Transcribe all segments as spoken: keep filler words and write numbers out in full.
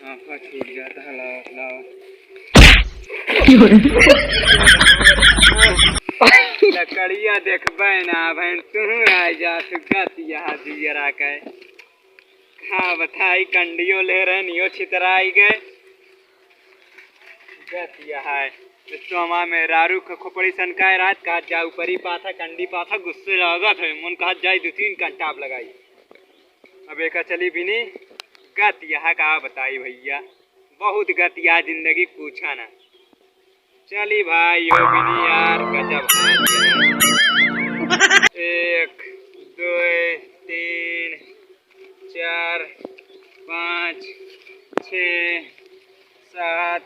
आफा छूट जाता है, लाओ, लाओ। लकड़िया देखबे ना, बहन, तू आ जा, तू गत यहाँ जियरा के। हाँ, बताई, कंडियो ले रहे, नियो छितराई गए। गत यहाँ है। तो हमार मेहरारू क खोपड़ी सनकाए रात का जा ऊपरी पाथा, कंडी पाथा, गुस्से लागत है, मन कहा जाई दो तीन कंटाप लगाई। अब एका चली बिनी गत यहाँ का बताई भैया, बहुत गत यहाँ जिंदगी पूछा ना। चली भाई हो बिनी यार, गजब हाल है। एक, दो, तीन, चार, पाँच, छः, सात,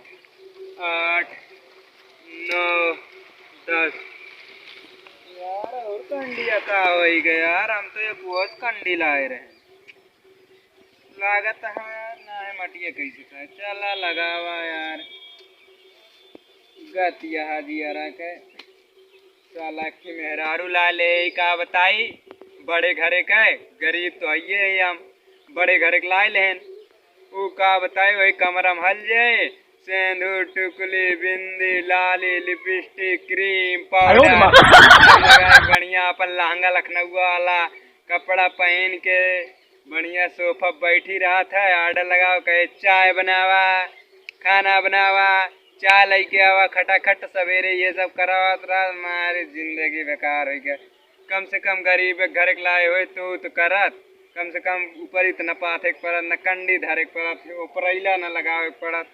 आठ, नौ, दस। यार, और कंडिया का होई गया यार, हम तो ये बहुत कंडी लाए रहे। लागत है ना है मटिया कैसे का। चला लगावा यार। गत यहाँ जियरा के। साला की मेहरारू ला ले, का बताई, बड़े घरे के, गरीब तो हइये है हम, बड़े घरे के लाए लेहन। ऊ का बताई, वही कमरा में हल जाए, सेंधुर, टुकली, बिंदी, लाली, लिपस्टिक, क्रीम, आयो रे पाउडर, माँ। सब लगाए बढ़िया, अपन लहंगा लखनऊ वाला कपड़ा पहन के बढ़िया सोफा बैठी रहत है, order लगाओ, कहे, "चाय बनावा, खाना बनावा, चाय लेके आवा, खटाखट सवेरे ये सब करावत रहा, हमारी जिंदगी बेकार हो गया।" कम से कम गरीब के घर के लाए होए तो, तो करत, कम से कम ऊपर इतना पाथे के पड़त, न कंडी धरे के पड़त, ऊपरैला न लगावे के पड़त।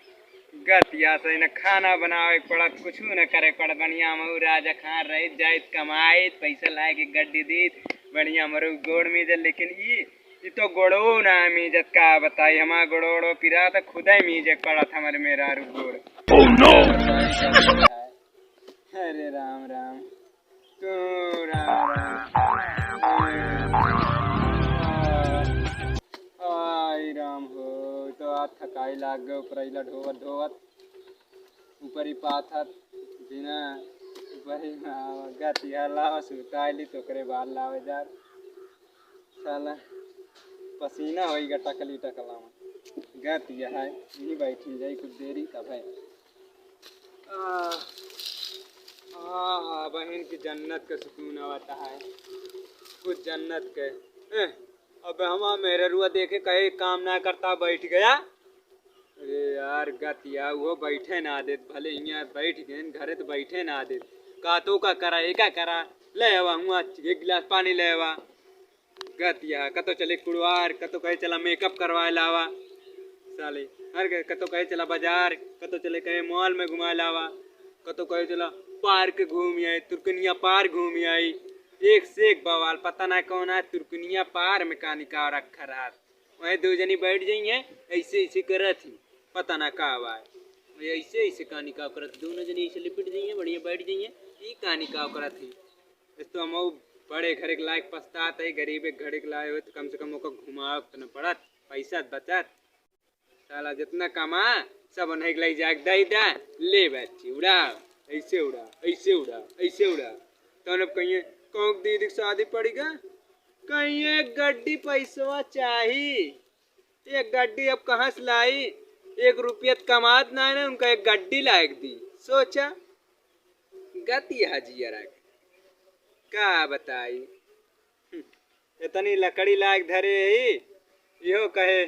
गतिया से न खाना बनावे के पड़त, कुछ न करे के पड़त। बढ़िया मऊ राजा खान रहित, जाइत कमाइत, पैसा लाए के गड्डी दीत, बढ़िया मरू गोड़ मीजत। लेकिन ई, ई तो गोड़ो ना मीजत, का बताई, हमार गोड़ो ओड़ो पिरात, खुदे मीजे के पड़त हमरे मेहरारू गोड़। Oh no! अरे राम राम। तो राम राम। आई राम हो, तो आज थकाई लाग गए, ऊपरैला ढोवत ढोवत, ऊपरी पाथत, बिना ऊपरी में आवा, गतिया लावा, सुताइली, तो ओकरे बाद लावे जा। साला पसीना होई गा टकली टकला में। गतिया है, यहीं बैठी जाई कुछ देरी तब है। आह, आह, बहन की जन्नत का सुकून आवता है, कुछ जन्नत के। एह, अब हमार मेहररुआ देखे कहे काम ना करता, बैठ गया। अरे यार, गतिया, वो बैठे ना देत, भले हियाँ बैठ गए, घरे तो बैठे ना देत। का तो का करा, एका करा, ले आवा हुआँ एक गिलास पानी ले आवा। गतिया, कतो चले कुड़वार, कतो कहे चला makeup करवाए लावा। साले, हर ग-, कतो कहे चला बाजार, कतो चले कहे mall में घुमाए लावा, कतो कहे चला park घूम आई, तुर्कनिया park घूम आई। एक से एक बवाल, पता ना कौन है, तुर्कनिया park में का निकाल रखा रहा। वहीं दो जनी बैठ जाई हैं, ऐसे ऐसे करत ही, पता ना का बा। वहीं ऐसे ऐसे का निकाल करत, दोनों जनी ऐसे लिपट जाई हैं, बढ़िया बैठ जाई हैं, ई का निकाल करत ही। इस तो हम बड़े घरे के लायक पछतात है, गरीबे घरे के लाए हो तो कम से कम ओकर घुमावे के न पड़त, पैसा बचत। साला जितना कमा, सब उन्हें के लाई जाके दे दा, ले बच्ची उड़ा, ऐसे उड़ा, ऐसे उड़ा, ऐसे उड़ा। तौन अब कहिए, "कौन दीदी की शादी पड़ी गा?" कहिए, "एक गड्डी पैसवा चाही।" एक गड्डी अब कहाँ से लाई? एक रुपया त कमात ना है ना, उनका एक गड्डी लायक दी। सोचा, गति है जियरा के। का बताई? हम्म, इतनी लकड़ी लायक धरे ही, इहो कहे,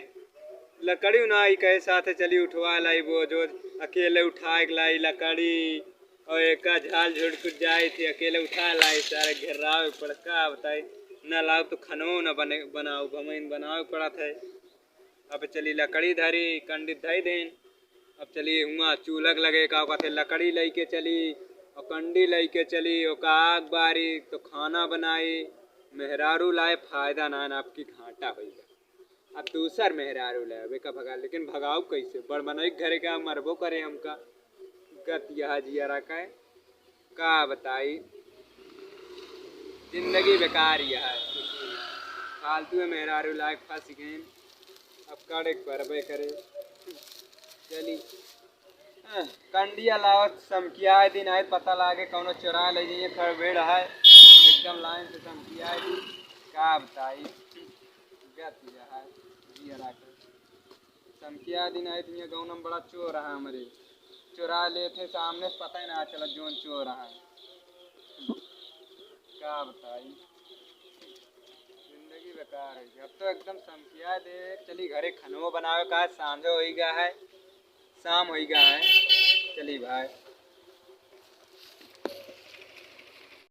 लकड़ी ना आई, कहे साथे चली उठवा लाई बोझ ओझ, अकेले उठाए के लाई लकड़ी, और एका झाल झुड़ कुछ जाए थी, अकेले उठा लाई, सारे घेरावे पड़, का बताई, ना लाओ तो खनो ना बने, बनाओ, भमइन बनावे पड़त है। अब चली लकड़ी धरी, कंडी धई देन। अब चली हुआँ चूल्हा के लगे, का कहते, लकड़ी लइके चली, और कंडी लइके चली, ओका आग बारी, तो खाना बनाई। मेहरारू लाए फायदा ना, ना आपकी घाटा होई। अब दूसर मेहरारू लाए, अब एका भगा, लेकिन भगाऊ कैसे? बड़ मनई घरे का मरबो करे हमका। गत यह जियरा का है। का बताई, जिंदगी बेकार ही है। फालतू में मेहरारू लायक फंस गए, अब कड़े परबे करे। चली, अह, कंडिया लावत समकिया दिन आए, पता लागे कौनो चोरा ले जाइए, खड़बेड़ है एकदम लाइन से समकिया दिन। का बताई, गत यह है जियरा के। धमकिया दिन आई, दुनिया गाँव में बड़ा चोर रहा हमरे, चोरा लेते सामने से, पता ही ना चला जौन चोर रहा। का बताई, जिंदगी बेकार है। अब तो एकदम समझिया दे, चली घरे खनवो बनावे का, सांझो होई गया है, शाम होई गया है, चली भाई।